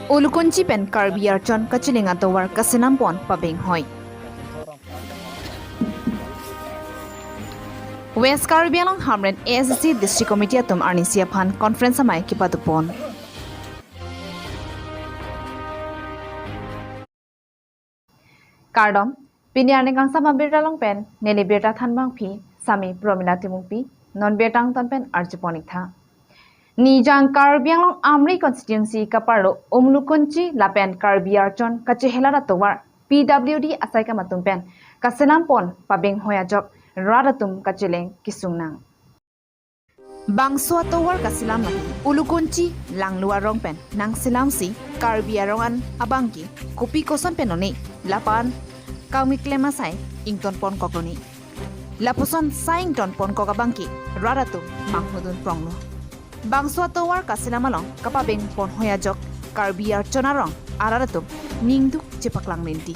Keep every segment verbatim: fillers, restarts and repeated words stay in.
Ulukunchi pen Karbi Archon kacheleng atovar kaselam pon pabeng hoi. West Karbi Anglong Hamren A S D C District Committee atum arnisi aphan conference amei kepadopon. Kardom, pini arni kangsam abirta along pen neli birta thanbangpi, sami Promila Timungpi, non birta angton pen arjupon-ik tha. Nijang Karbi Anglong Amri constituency kaparlo Umlukunchi lapen Karbi Archon kachehelat atovar P W D asaikam atum pen kaselam pon pabeng hoi ajok rat atum kacheleng kesung nang. Bangso atovar kaselam ahi Ulukunchi Langlu arong pen nangselamsi Karbi arong an abangke kopi koson pen one lapu-an kangmi klem asai ington pon kok lone. Lapuson sai ington pon kok abangke rat atum manghudun pronglo. Bangso atovar kaselam along kapabeng pon hoi ajok Karbi Archon arong arat atum ningduk chepaklang rinti.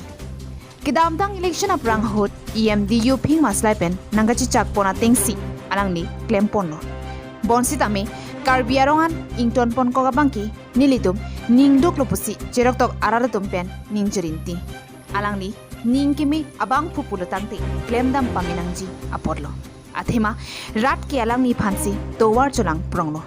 Kedamtang election aphrang ahut E M D U Phing Maslai pen nangkachechak pon atengsi alangli klem ponlo. Bonsitame Karbi arong an ington pon kok abangke nelitum ningduklo pusi cheroktok arat atum pen ning cherinti. Alangli ning keme abangphu pulo tangte klemdam pame nangji apotlo. Athema rat ke alangliphansi tovar cholang pronglo.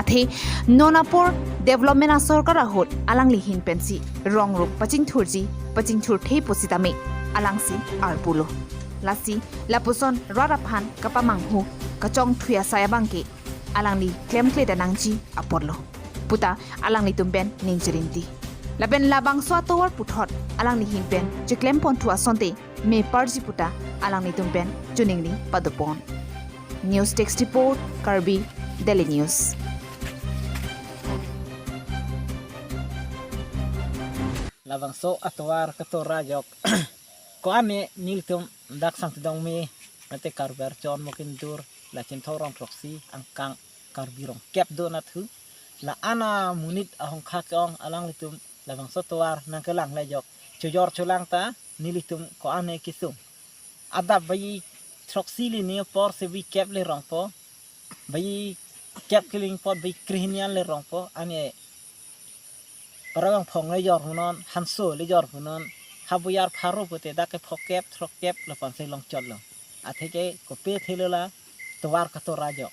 Athe non apor development asorkar ahut alangli ahin pensi rong rup pachingthurji pachingthurthe pusitame alangsi arpulo. Lasi lapuson rat aphan kapamanghu kachongthui asai abangke alangli klemkle ta nangji apotlo puta alanglitum pen ning cherinti. Lapen labangso atovar puthot alangli ahin pen cheklem ponthu asonte meparji puta alanglitum pen choningri padopon. News Desk Report, Karbi Daily News. Labangso atovar katora ajok ko-an ne nelitum dak Sangtidong me mate Karbi Archon Mokindur la Chinthong rong throksi angkang Karbi rong kep do nathu la-an amonit ahongkha ke-ong alanglitum labangso tovar nangkelang le ajok chojor cholang ta nelitum ko-an ne kesung. Adap bai throksi le ne apor si bai kep le rongpo. Bai kep kali apot bai kre hini an le rongpo. Ane parabang phong le jor punon, hanso le jor punon. Habuyar pharo pute dak ke phokep, throkkep lapuan si longchotlo. Atheke kopi thelo la tovar katora ajok.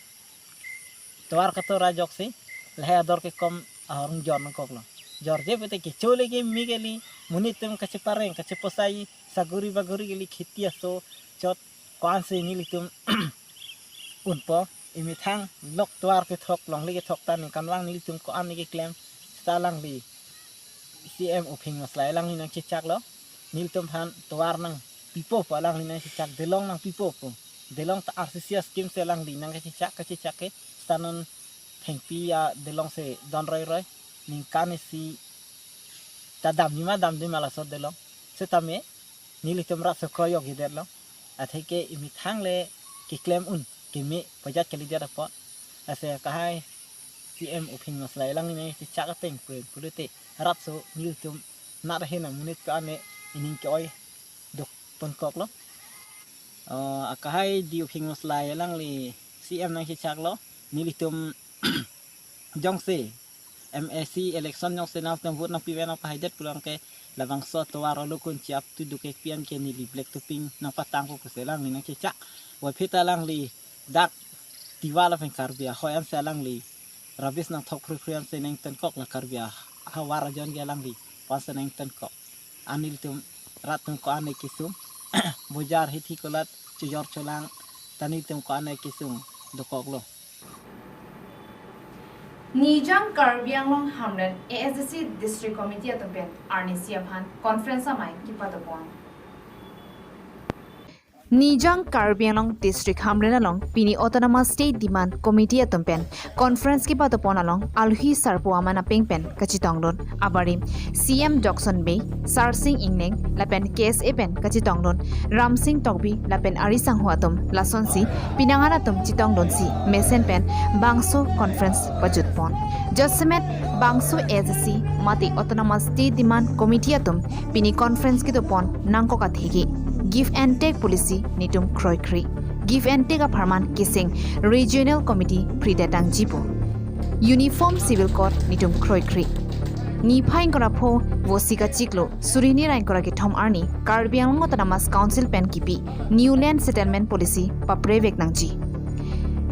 Tovar katora ajoksi lahai ador kekom ahormu jor nangkoklo. Jorje pute kecho le keme kali, monit atum kachepareng, kacheposai, saguri baguri kali kheti aso chot ko-an si nelitum unpo, emethang lok tovar kethok longle kethok ta ningkanvang nelitum ko-an ne keklem seta alangli C M Uphing Maslai alangli nangchechaklo, nelitum aphan tovar nangpipo pu alangli nangchechak, delong nangpipo pu. Delong ta R C C scheme si alangli nangkachechak, kachechak ke seta non thengpi adelong si don roiroi, ningkan isi ta damji ma damji ma laso delong. Setame nelitum rat so kroyok hidetlo. Atheke emethang le keklem un keme pajat kalidet apot. Lasi akahai C M Uphing Maslai alangli nangchechak ateng pre pulute rat so nelitum nat ahin amonit ko-an ne ining ke-oi dok ponkoklo. Oh, akahai D Uphing Maslai alangli C M nangchechaklo, nelitum jongsi M A C election jongsi nangtum vote nangpivet nangpahaidet pulang ke labangso tovar Ulukunchi up to Dukekpi an ke neli black topping nangpatangpo pusi alangli nangchechak. Puvoiphit alangli dak Tiwa lapen Karbi ahoi ansi alangli rubbish nangthok phruiphri ansi nangtonkok la Karbi ahavar ajon ke alangli pu ansi nangtonkok. Nelitum rat atum ko-an ne kesung bojar hithi kolat chojor cholang ta nelitum ko-an ne kesung dokoklo. Nijang Karbi Anglong Hamren A S D C District Committee atum pen arnisi aphan conference amei kepadopon. Nijang Karbi Anglong District Hamren along pini Autonomous State Demand Committee atum pen conference kepadopon along alohi sarpo aman apeng pen kachetongdun abarim C M Jokson Bey, Sarsing Engleng lapen K S A pen kachetongdun Ramsing Tokbi lapen ari sangho atum lasonsi pinangan atum chetongdunsi mesen pen bangso conference pajutpon. Jasemet bangso A S D C mate Autonomous State Demand Committee atum pini conference kedopon nangkok atheke give and take policy netum kroikre. Give and take apharman keseng regional committee phridet angjipo. Uniform civil code netum kroikre. Niphai ingkoi ra pho Vosik achiklo suri hini ra ingkoi ra kethom arni Karbi Anglong Autonomous Council pen kipi New Land Settlement Policy paprevek nangji.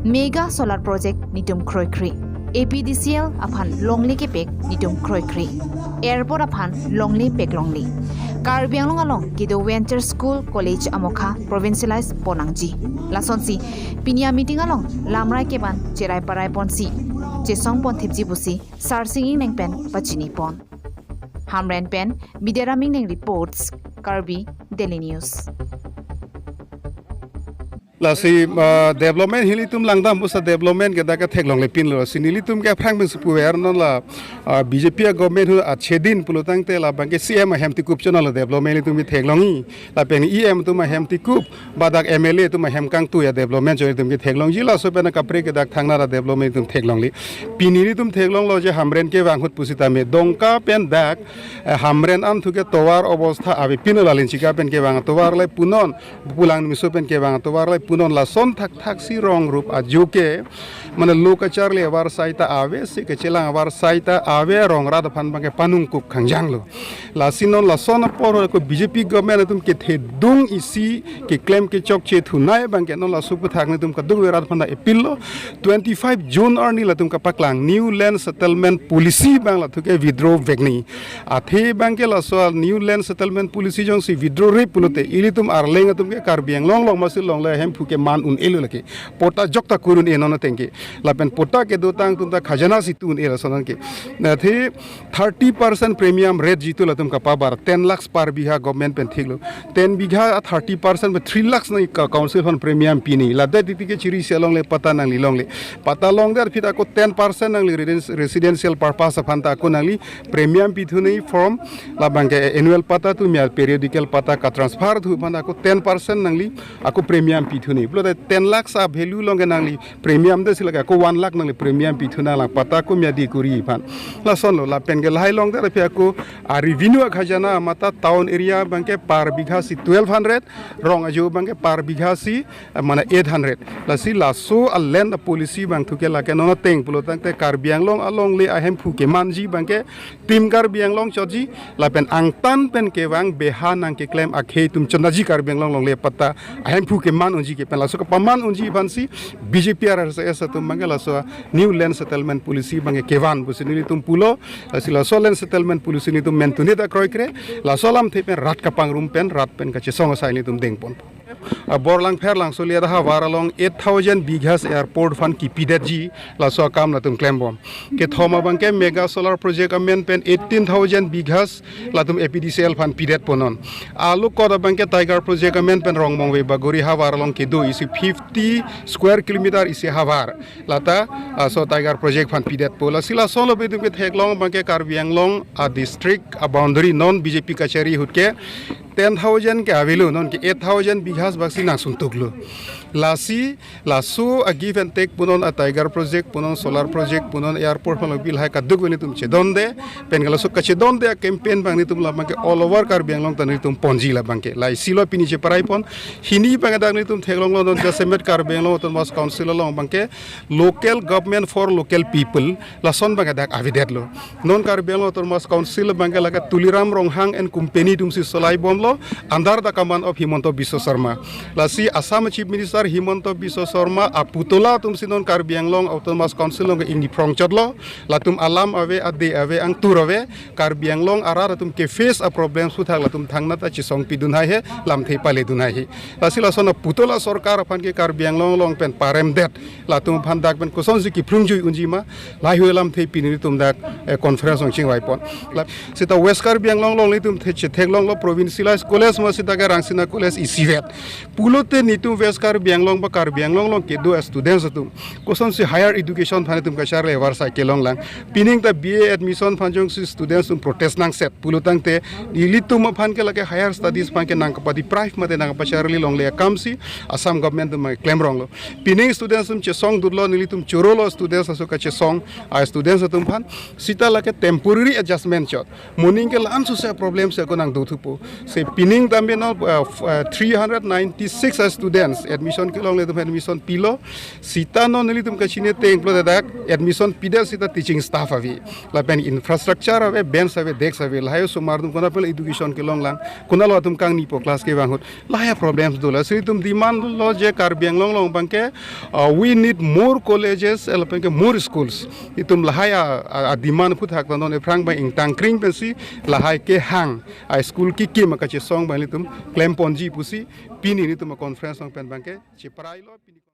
Mega solar project netum kroikre. A P D C L aphan longle kepek netum kroikre. Airport aphan longle pek longle. Karbi Anglong along kedo venture school college amokha provincialize pon nangji. Lasonsi pini a meeting along lamrai kevan cherai parai ponsi chesong pon thipji pusi Sarsing Engleng pen pachini pon. Hamren pen Bidyara Engleng reports, Karbi Daily News. Lasi, ah, development hilitum langdam pusa development ke dak ke theklongle pinlo. Si nelitum ke aphrang pen si puver non la, ah, B J P a government hu achedin pulo tangte labang ke C M ahem tikup chonlo development ilitum ke theklongji. Lapen E M atum ahem tikup, ba dak M L A atum ahem kangtui a development chot ilitum ke theklongji, laso pen kaprek ke dak thangnat a development ilitum theklongle. Pini ilitum theklonglo je Hamren kevang ahut pusitame Dongka pen dak, eh, Hamren amthu ke tovar obostha ave pinlo, Linchika pen kevang tovar le punon, Pulang Miso pen kevang tovar le punon, lason thakthak si rong rup ajo ke, mane lo kacharli avarsai ta ave, si kachelang avarsai ta ave, rong rat aphan abang ke panungkuk khangjanglo. Lasi non lason apor ako B J P government atum kethedung isi keklem kechokche thunei abang ke non laso aphuthak netum kadokave rat aphan appeal lo. Twenty-five June arni latum kapaklang New Land Settlement Policy abang latum ke withdraw vek nangji. Athe abang ke laso a New Land Settlement Policy jongsi withdraw-re pulote ilitum Arleng atum ke Karbi Anglong along masi longle ahemphu keman un-elo lake. Patta jokta kur un-e non ateng ke. Lapen patta kedotang atum ta khajana si tu un-e lason an ke. Athe thirty percent premium rate jitu latum kapabar, ten lakhs per bigha government pen thiklo. Ten bigha a thirty percent pe three lakhs nangji ka council aphan premium pi nangji. Ladak titi ke chiri si alongle patta nangli longle. Patta longdet aphi ta ako ten percent nangli reden-, residential purpose aphan ta ako nangli premium pithu nangji from labang ke annual patta atum ya periodical patta katransfer thu aphan ako ten percent nangli ako premium pithu nangji. Pulote ten lakhs a value along ke nangli premium det si lake ako one lakh nangli premium pithu nanglang patta ako mya di kuri aphan. Lasonlo lapen ke lahai longdet aphi ako a revenue akhajana amata town area abang ke per bigha si twelve hundred, rong ajo abang ke per bigha si, eh, mane eight hundred. Lasi laso a land policy abang thu ke lake non ateng pulo tangte Karbi Anglong alongle ahemphu kemanji abang ke Team Karbi Anglong chotji, lapen angtan pen kevang beha nangkeklem akhei atum chondaji Karbi Anglong alongle patta ahemphu keman unji ke pen laso kepaman unji aphansi B J P R S S atum abang ke laso New Land Settlement Policy abang ke kevan pusi nelitum pulo. Lasi laso Land Settlement Policy netum mentuni ta kroikre, laso alamthe pen rat kapangrum pen rat pen kachesong asai netum dengpon. A Borlangpher Langsoli ahavar along eight thousand bighas airport aphan kipidetji, laso akam latum klembom. Kethom abang ke mega solar project amen pen eighteen thousand bighas latum A P D C L aphan pidet ponon. Alukot abang ke Tiger project amen pen Rongmongve Bagori havar along kedo isi fifty square kilometer isi havar. Lata, ah, so Tiger project aphan pidetpo. Lasi lasonlo betum ke theklong abang ke Karbi Anglong a district a boundary non B J P kachari ahut ke ten thousand ke avelo, non ke eight thousand bighas bak si nangsuntuklo. Lasi laso a give and take punon, a Tiger project punon, solar project punon, airport punon, bil hai kadokave netum chedonde. Pen ke laso kachedonde a campaign abang netum labang ke all over Karbi Anglong ta netum ponji labang ke. Laisilo pini cheparai pon. Hini abang ke dak netum theklonglo non jasemet Karbi Anglong Autonomous Council along abang ke local government for local people, lason abang ke dak avedetlo. Non Karbi Anglong Autonomous Council abang ke lake Tuliram Ronghang and company atum si solai bomlo under the command of Himanta Biswa Sarma. Lasi Assam Chief Minister Himanta Biswa Sarma a putala atum si non Karbi Anglong Autonomous Council along ke ingni phrong chotlo, latum alam ave, ade ave, angtur ave, Karbi Anglong arat atum ke face a problem aphuthak latum thangnat a chesong pidun haihe, lamthe paledun haihe. Lasi lason a putala sorkar aphan ke Karbi Anglong along pen paremdet, latum aphan dak pen kosonsi kiphrungjui unji ma, lahai lamthe pini netum dak, eh, conference along chingvai pon. La, seta West Karbi Anglong along netum the chetheklonglo provincialized college ma seta ke Rangsina College isivet. Pulote netum West Karbi Anglong ba Karbi Anglong along kedo a students atum kosonsi higher education aphan netum kacharli avarsai kelonglang. Pining ta B A admission aphan jongsi students atum protest nangset pulo tangte nelitum aphan ke lake higher studies aphan ke nangkapa deprive mate nangkapacharli longle akam si Assam government atum klemronglo. Pining students atum chesong dutlo, nelitum chorolo students aso kachesong a students atum aphan, seta lake temporary adjustment chot. Moning ke la-an sose problem si ako nangdothupo. Si pining tame non, uh, f-, uh, three hundred ninety-six students admission Education kelong le itum admission pilo, seta non nelitum kachini ateng pulote dak admission pidet seta teaching staff ave, lapen infrastructure ave, bench ave, desk ave, lahai osomar atum konat pen education kelong lang, konatlo atum kangnipo class kevang ahut, lahai problems do. Lasi itum demand lo je Karbi Anglong along abangke, uh, we need more colleges, eh, lapen ke more schools. Itum lahai a, a, a demand aphuthak ta non aphrang abang ingtang kring pensi lahai kehang a school kekim akachesong abang itum klemponji pusi pini nelitum a conference along pen abangke cheprailo pini.